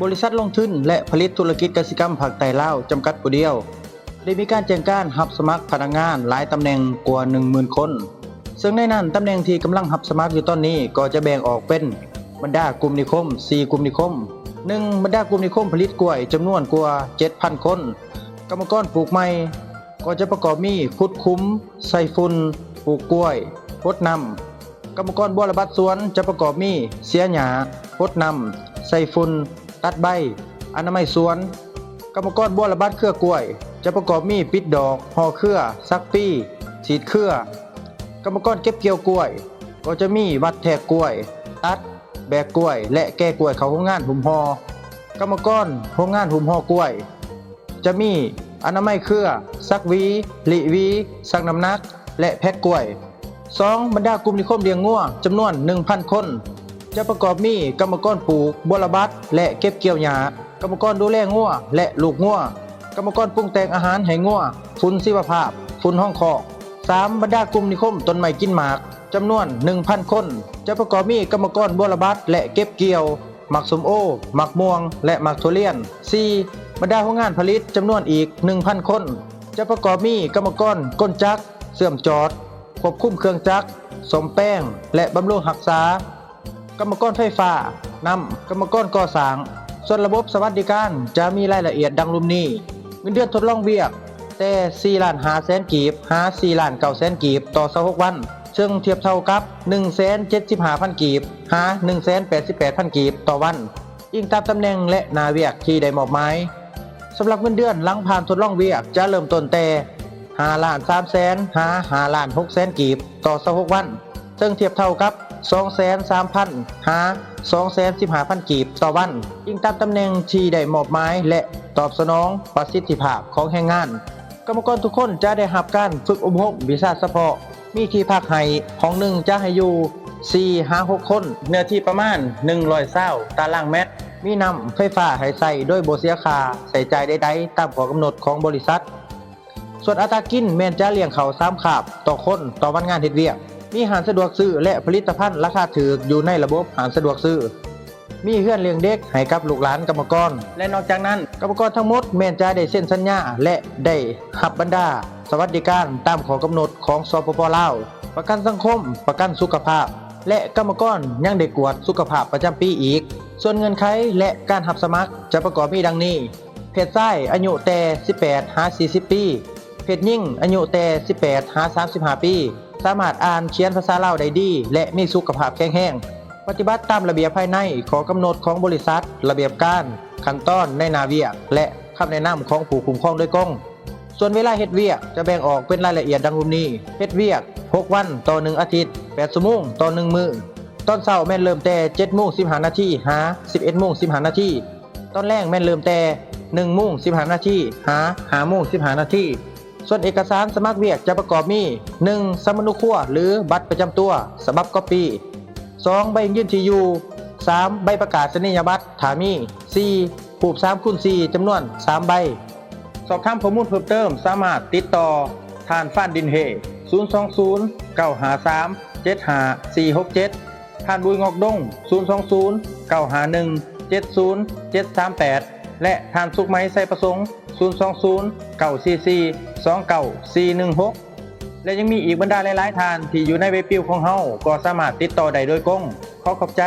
ບໍລິສັດລົງທຶນ ແລະ ຜະລິດທຸລະກິດກະສິກຳພາກໃຕ້ລາວ ຈຳກັດຜູ້ດຽວ ໄດ້ມີການແຈ້ງການຮັບສະໝັກພະນັກງານຫຼາຍຕຳແໜ່ງກວ່າໜຶ່ງໝື່ນຄົນ, ເຊິ່ງໃນນັ້ນຕຳແໜ່ງທີ່ກຳລັງຮັບສະໝັກຢູ່ຕອນນີ້ກໍຈະແບ່ງອອກເປັນບັນດາກຸ່ມນິຄົມສີ່ກຸ່ມນິຄົມ. ໜຶ່ງ, ບັນດາກຸ່ມນິຄົມຜະລິດກ້ວຍຈຳນວນກວ່າເຈັດພັນຄົນ, ກຳມະກອນປູກໃໝ່ກໍຈະປະກອບມີຂຸດຂຸມ, ໃສ່ຝຸ່ນ, ປູກກ້ວຍ, ຫົດນ້ຳ. ກຳມະກອນບົວລະບັດສວນຈະປະກອບມີເສຍຫຍ້າ, ຫົດນ້ຳ, ໃສ່ຝຸ່ນ, ຕັດໃບ, ອະນາໄມສວນ. ກຳມະກອນບົວລະບັດເຄືອກ້ວຍຈະປະກອບມີປິດດອກ, ຫໍ່ເຄືອ, ສັກປີ, ສີດເຄືອ. ກຳມະກອນເກັບກ່ຽວກ້ວຍກໍຈະມີວັດແທກກ້ວຍ, ຕັດ, ແບກກ້ວຍ ແລະ ແກ່ກ້ວຍເຂົ້າໂຮງງານຫຸ້ມຫໍ່. ກຳມະກອນໂຮງງານຫຸ້ມຫໍ່ກ້ວຍ ຈະມີອະນາໄມເຄືອ, ສັກຫວີ, ລິຫວີ, ຊັ່ງນ້ຳໜັກ ແລະ ແພັກກ້ວຍ. ສອງ, ບັນດາກຸ່ມນິຄົມລ້ຽງງົວຈຳນວນໜຶ່ງພັນຄົນ ຈະປະກອບມີກຳມະກອນປູກ, ບົວລະບັດ ແລະ ເກັບກ່ຽວຫຍ້າ, ກຳມະກອນດູແລງົວ ແລະ ລູກງົວ, ກຳມະກອນປຸງແຕ່ງອາຫານໃຫ້ງົວ, ຝຸ່ນຊີວະພາບ, ຝຸ່ນຮອງຄອກ. ສາມ, ບັນດາກຸ່ມນິຄົມຕົ້ນໄມ້ກິນໝາກ ຈຳນວນໜຶ່ງພັນຄົນ ຈະປະກອບມີກຳມະກອນບົວລະບັດ ແລະ ເກັບກ່ຽວ ໝາກສົ້ມໂອ, ໝາກມ່ວງ ແລະ ໝາກຖົ່ວລຽນ. ສີ່, ບັນດາໂຮງງານຜະລິດຈຳນວນອີກໜຶ່ງພັນຄົນ ຈະປະກອບມີກຳມະກອນກົນຈັກ, ເຊື່ອມຈອດ, ຄວບຄຸມເຄື່ອງຈັກ, ສ້ອມແປງ ແລະ ບຳລຸງຮັກສາ, ກຳມະກອນໄຟຟ້າ, ນ້ຳ, ກຳມະກອນກໍ່ສ້າງ. ສ່ວນລະບົບສະຫວັດດີການຈະມີລາຍລະອຽດດັ່ງລຸ່ມນີ້: ເງິນເດືອນທົດລອງວຽກແຕ່ສີ່ລ້ານຫ້າແສນກີບ ຫາ ສີ່ລ້ານເກົ້າແສນກີບຕໍ່ຊາວຫົກວັນ ເຊິ່ງທຽບເທົ່າກັບໜຶ່ງແສນເຈັດສິບຫ້າພັນກີບ ຫາ ໜຶ່ງແສນແປດສິບແປດພັນກີບຕໍ່ວັນ ອີງຕາມຕຳແໜ່ງ ແລະ ໜ້າວຽກທີ່ໄດ້ມອບໝາຍ. ສຳລັບເງິນເດືອນຫຼັງຜ່ານທົດລອງວຽກຈະເລີ່ມຕົ້ນແຕ່ຫ້າລ້ານສາມແສນ ຫາ ຫ້າລ້ານຫົກແສນກີບຕໍ່ຊາວຫົກວັນ ເຊິ່ງທຽບເທົ່າກັບສອງແສນສາມພັນ ຫາ ສອງແສນສິບຫ້າພັນກີບຕໍ່ວັນ ອີງຕາມຕຳແໜ່ງທີ່ໄດ້ມອບໝາຍ ແລະ ຕອບສະໜອງປະສິດທິພາບຂອງແຮງງານ. ກຳມະກອນທຸກຄົນຈະໄດ້ຮັບການຝຶກອົບຮົມວິຊາສະເພາະ, ມີທີ່ພັກໃຫ້, ຫ້ອງໜຶ່ງຈະໃຫ້ຢູ່ສີ່ຫາຫົກຄົນ, ເນື້ອທີ່ປະມານໜຶ່ງຮ້ອຍຊາວຕາລາງແມັດ, ມີນ້ຳໄຟຟ້າໃຫ້ໃຊ້ໂດຍບໍ່ເສຍຄ່າໃຊ້ຈ່າຍໃດໆ ຕາມຂໍ້ກຳນົດຂອງບໍລິສັດ. ສ່ວນອັດຕາກິນແມ່ນຈະລ້ຽງເຂົ້າສາມຄາບຕໍ່ຄົນຕໍ່ວັນງານເຮັດວຽກ. ມີຮ້ານສະດວກຊື້ ແລະ ຜະລິດຕະພັນລາຄາຖືກຢູ່ໃນລະບົບຮ້ານສະດວກຊື້. ມີເຮືອນລ້ຽງເດັກໃຫ້ກັບລູກຫຼານກຳມະກອນ ແລະ ນອກຈາກນັ້ນ ກຳມະກອນທັງໝົດແມ່ນຈະໄດ້ເຊັນສັນຍາ ແລະ ໄດ້ຮັບບັນດາສະຫວັດດີການຕາມຂໍ້ກຳນົດຂອງ ສປປ ລາວ, ປະກັນສັງຄົມ, ປະກັນສຸຂະພາບ ແລະ ກຳມະກອນຍັງໄດ້ກວດສຸຂະພາບປະຈຳປີອີກ. ສ່ວນເງື່ອນໄຂ ແລະ ການຮັບສະໝັກຈະປະກອບມີດັ່ງນີ້: ເພດຊາຍອາຍຸແຕ່ສິບແປດຫາສີ່ສິບປີ, ເພດຍິງອາຍຸແຕ່ສິບແປດຫາສາມສິບຫ້າປີ, ສາມາດອ່ານຂຽນພາສາລາວໄດ້ດີ ແລະ ມີສຸຂະພາບແຂງແຮງ, ປະຕິບັດຕາມລະບຽບພາຍໃນ, ຂໍ້ກຳນົດຂອງບໍລິສັດ, ລະບຽບການ, ຂັ້ນຕອນໃນໜ້າວຽກ ແລະ ຄຳແນະນຳຂອງຜູ້ຄຸ້ມຄອງໂດຍກົງ. ສ່ວນເວລາເຮັດວຽກຈະແບ່ງອອກເປັນລາຍລະອຽດດັ່ງລຸ່ມນີ້: ເຮັດວຽກຫົກວັນຕໍ່ໜຶ່ງອາທິດ, ແປດຊົ່ວໂມງຕໍ່ໜຶ່ງມື້. ຕອນເຊົ້າແມ່ນເລີ່ມແຕ່ເຈັດໂມງສິບຫ້ານາທີ ຫາ ສິບເອັດໂມງສິບຫ້ານາທີ. ຕອນແລງແມ່ນເລີ່ມແຕ່ໜຶ່ງໂມງສິບຫ້ານາທີ ຫາ ຫ້າໂມງສິບຫ້ານາທີ. ສ່ວນເອກະສານສະໝັກວຽກຈະປະກອບມີ: ໜຶ່ງ ສຳມະໂນຄົວ ຫຼື ບັດປະຈຳຕົວສະບັບກັອບປີ້, ສອງ ໃບຢັ້ງຢືນທີ່ຢູ່, ສາມ ໃບປະກາສະນີຍະບັດ ຖ້າມີ, ສີ່ ຮູບສາມຄູນສີ່ ຈຳນວນສາມໃບ. ສອບຖາມຂໍ້ມູນເພີ່ມເຕີມ ສາມາດຕິດຕໍ່ທ່ານ ຟານ ດິນເຮ ສູນສອງສູນ ເກົ້າຫ້າສາມ ເຈັດຫ້າສີ່ຫົກເຈັດ, ທ່ານ ບຸຍ ງອກດົງ ສູນສອງສູນ ເກົ້າຫ້າໜຶ່ງ ເຈັດສູນເຈັດສາມແປດ ແລະ ທ່ານ ສຸກໄໝ ໄຊປະສົງ ສູນສອງສູນ ເກົ້າສີ່ສີ່ ສອງເກົ້າສີ່ໜຶ່ງຫົກ ແລະ ຍັງມີອີກບັນດາຫຼາຍໆທ່ານທີ່ຢູ່ໃນເວັບປິວຂອງເຮົາ ກໍສາມາດຕິດຕໍ່ໄດ້ໂດຍກົງ. ຂໍຂອບໃຈ.